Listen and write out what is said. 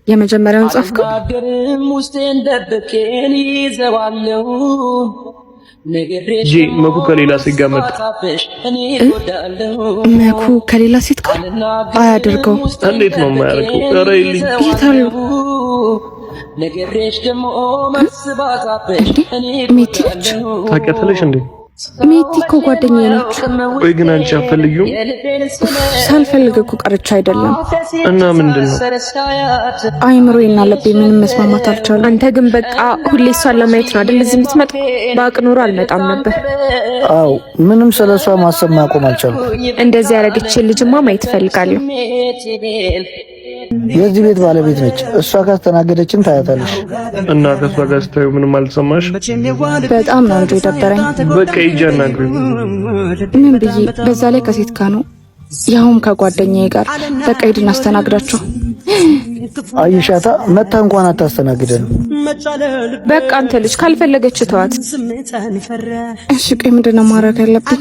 የመጀመሪያውን ጻፍከው? ጄ፣ መኩ ከሌላ ሴት ጋር መጣ። መኩ ከሌላ ሴት ጋር አያደርገው። እንዴት ነው የማያደርገው? ኧረ ይልኝ። የት አሉ እንዴ? ሜቲ ነች። ታውቂያታለሽ እንዴ? ሜቲ እኮ ጓደኛዬ ነች። ቆይ ግን አንቺ አትፈልጊውም? ሳልፈልግ እኮ ቀርቼ አይደለም። እና ምንድን ነው? አይምሮዬና ልቤ ምንም መስማማት አልቻሉም። አንተ ግን በቃ ሁሌ እሷን ለማየት ነው አይደል እዚህ የምትመጣው? በአቅ ኖሮ አልመጣም ነበር። አዎ፣ ምንም ስለ እሷ ማሰብ ማቆም አልቻልኩም። እንደዚህ ያደረገችን ልጅማ ማየት እፈልጋለሁ። የዚህ ቤት ባለቤት ነች። እሷ ካስተናገደችን ታያታለሽ። እና ከእሷ ጋር ስታዩ ምንም አልተሰማሽ? በጣም ነው እንጂ የደበረኝ። በቃ ሂጂ አናግሪው። ምን ብዬ? በዛ ላይ ከሴት ጋር ነው፣ ያውም ከጓደኛዬ ጋር። በቃ ሂድና አስተናግዳቸው። አይሻታ መታ እንኳን አታስተናግደንም። በቃ አንተ ልጅ ካልፈለገች ተዋት። እሺ ቆይ ምንድን ነው ማድረግ ያለብኝ?